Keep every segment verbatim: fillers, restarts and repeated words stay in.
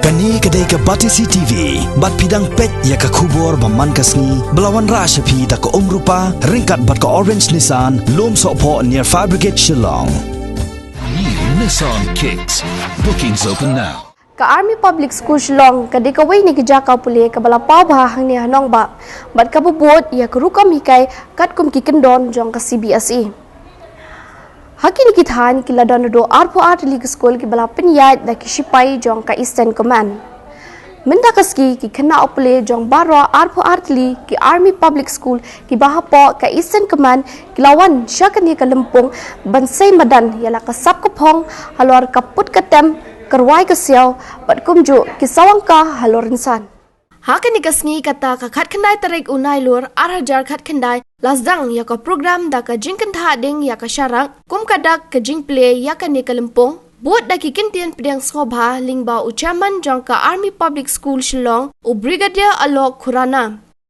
Kane ka dei ka Batesi T V, bad phi dang peit ïa ka khubor ba man ka sngi, ba la wanrah sha phi da ka Umrupa, ryngkat bad ka Orange Nissan, Lum Sohphoh near Fire Brigade Shillong. New Nissan Kicks. Bookings open now. Ka Army Public School Shillong ka dei kawei na ki jaka pule kaba la paw bha hangne ha nongbah, bad kaba bud ïa ka rukom hikai katkum ki kyndon jong ka C B S E. Ha kine ki thaiñ ki la don haduh arphew ar tylli ki skul kiba la pynïaid da ki shipai jong ka Eastern Command. Mynta ka sngi ki khynnah pule jong baroh arphew ar tylli ki Army Public School kiba hapoh ka Eastern Command ki la wan sha kane ka lympung ban sei madan ïa la ka sap ka phong halor ka put ka tem, ka rwai ka siaw, bad kumjuh ki sawang ka halor rynsan. Ha kane ka sngi kata ka khatkhyndai tarik u Nailur ar hajar khatkhyndai la sdang ïa ka program da ka jingkynthah ding ïa ka sharak kum ka dak ka jingpule ïa kane ka lympung, bud da ki kyntien pdiang sngewbha lyngba u chairman jong ka Army Public School Shillong, u Brigadier Alok Khurana.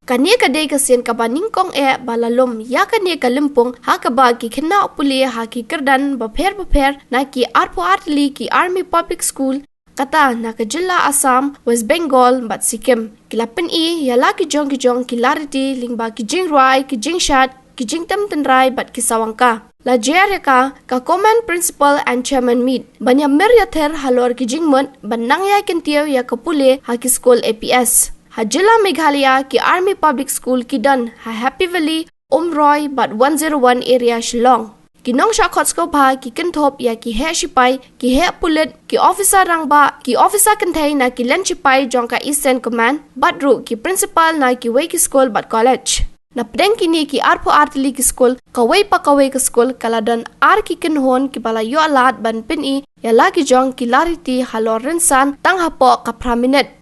Kane ka dei ka sien kaba nyngkong eh ba la lum ïa kane ka lympung ha kaba ki khynnah pule ha ki kyrdan bapher bapher na ki arphew ar tylli ki Army Public School, kata na ka jylla Assam, West Bengal bad Sikkim, ki la pyni ïa la ki jong ki jong ki lariti lyngba ki jingrwai, ki jingshad, ki jingtem tynrai bad ki sawang ka. La jer ïa ka, ka Command Principal and Chairman Meet ban ïa mir ïa ther halor ki jingmut ban nang ïai kyntiew ïa ka pule ha ki skul A P S. Ha jylla Meghalaya ki Army Public School ki don ha Happy Valley, Umroi bad one zero one area Shillong. Ki nongshah khot sngewbha ki kynthup ïa ki heh shipai, ki heh pulit, ki officer rangbah, ki officer kynthei na ki len shipai jong ka Eastern Command, bad ruh ki principal na kiwei ki skul bad college. Na pdeng kine ki arphew ar tylli ki skul, kawei pa kawei ka skul ka la don ar ki kynhun kiba la ïoh lad ban pyni ïa la ki jong ki lariti halor rynsan tang hapoh ka phra minit.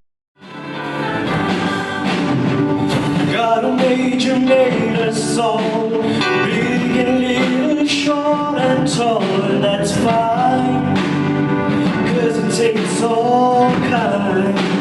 God made you, made us all, big and little, short and tall, and that's fine, 'cause it takes all kinds.